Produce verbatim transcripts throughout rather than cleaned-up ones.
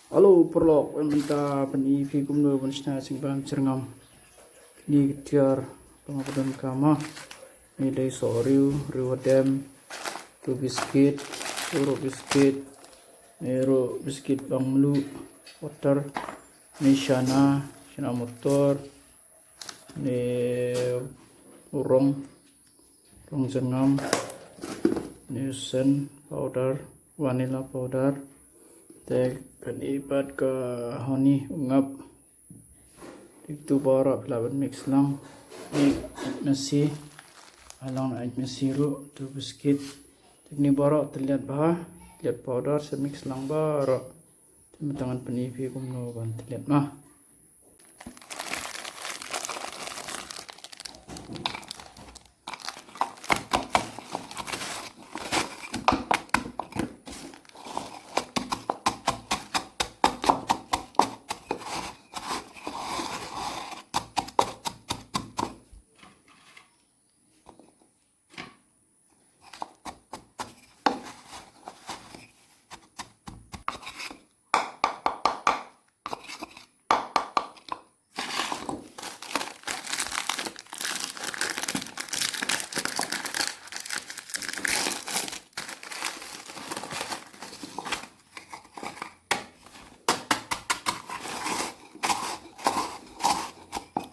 Hello paralok, mynta pyni phi kumno ban shna jingbam jyrngam. Kine ki tiar ba nga pyndonkam, kine dei soh riew, riew hadem, tu biskit, tu ruh biskit, ne ruh biskit bang mluh, water, ne shana, shana motor, ne rong, rong jyrngam, ne scent powder, vanilla powder, te kane pat ka honey, u ngap. Te tu baroh phi lah ban mix lang. Ni masi, alang na masi ruh, tu biskit. Te kine baroh tylliat bha, tylliat powder, sa mix lang baroh. Te mynta ngan pyni phi kumno ban tylliat ma.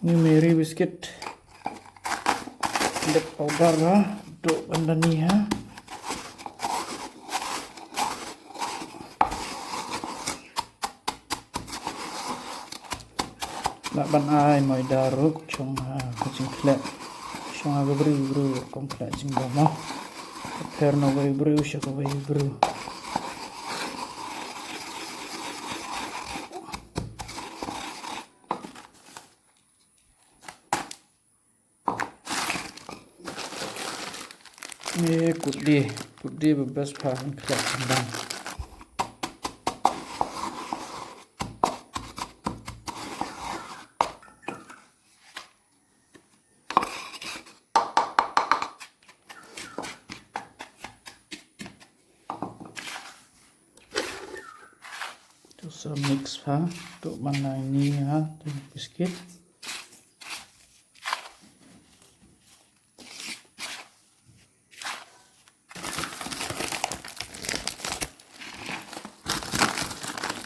Ni Marie biscuit. Dep powder ha, duk ban da ni ha. Lah ban ai maida ruh, shong ha ka jingkhleh. Shong ha ka briew briew, rukom khleh jingbam ha. Pher na wei briew sha ka wei briew. Ni kut di, kut di ba best pa han khleh khleh. Tu sa mix ha, tu mana ini ha, tu biskit.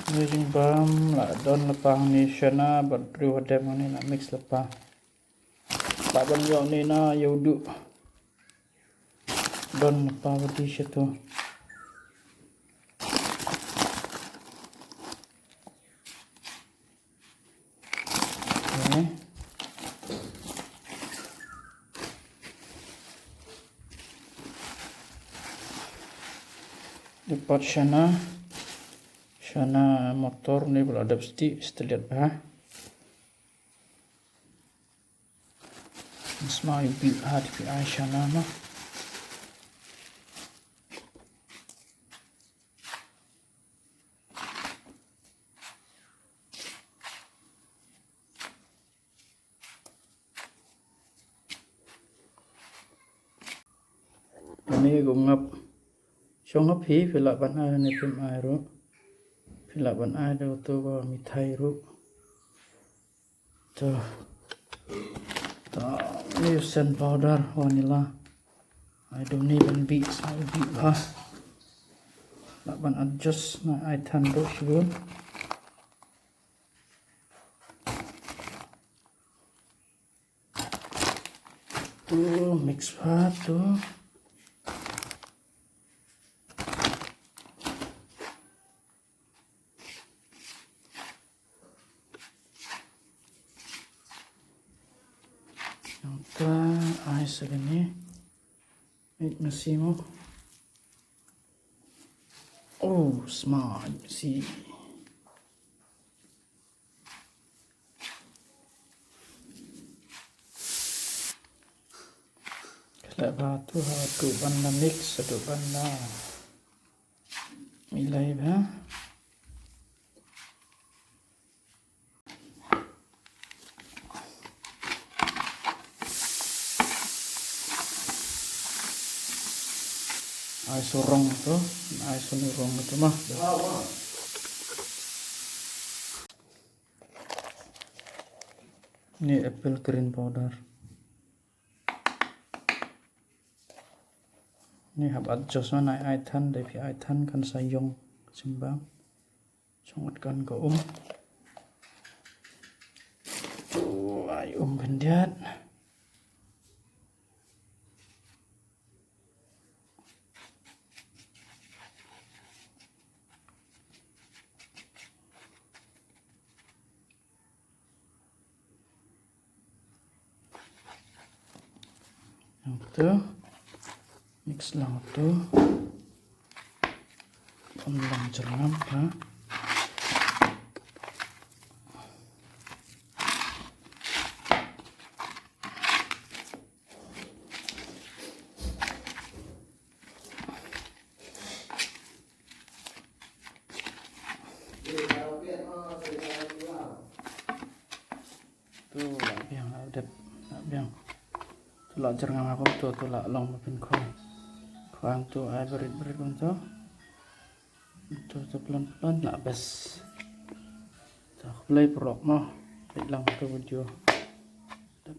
Ni jingbam la don lepa ni shana bad riew hadem ni la mix lepa. Ba ban ïoh ni na ïoh du. Don lepa bad di shatu. Okay. Dapat shana, shana motor ni bala dap seti, setelit ha. Smai bi ha di pi ai shana ma. Ani ko ngap. Shong ngap hi phi lah ban ai ne pim ai ru. Phi lah ban ai da tu ba mithai ru. Tu. Tu ni scent powder vanilla. Ai dum ni ban bi sa bi ha. Lah ban adjust na ai than ru shibun. Tu mix bha tu. Nangta ai sa kane. Mix masi mo. Oh, smart masi. Khleh bha tu ha tu ban da mix tu ban da milai bha. Ai surong tu, ai sunu rong tu mah. Ni apple green powder. Ni hap adjust ma, nai ai than, dei phi ai than kan sa ïong symbai. Shong wat kan ka um. Oh, ai um khyndiat. Yang tu mix lang tu. Pynlong jyrngam ha. Tu la biang, la dep, la biang. Tu la jyrngam ha kumtu, tu la long ma pynkhoi. Khoi tu ai barit barit kumtu. Tu tu plan plan la best. Tu khublei paralok mo. Peit lang tu video.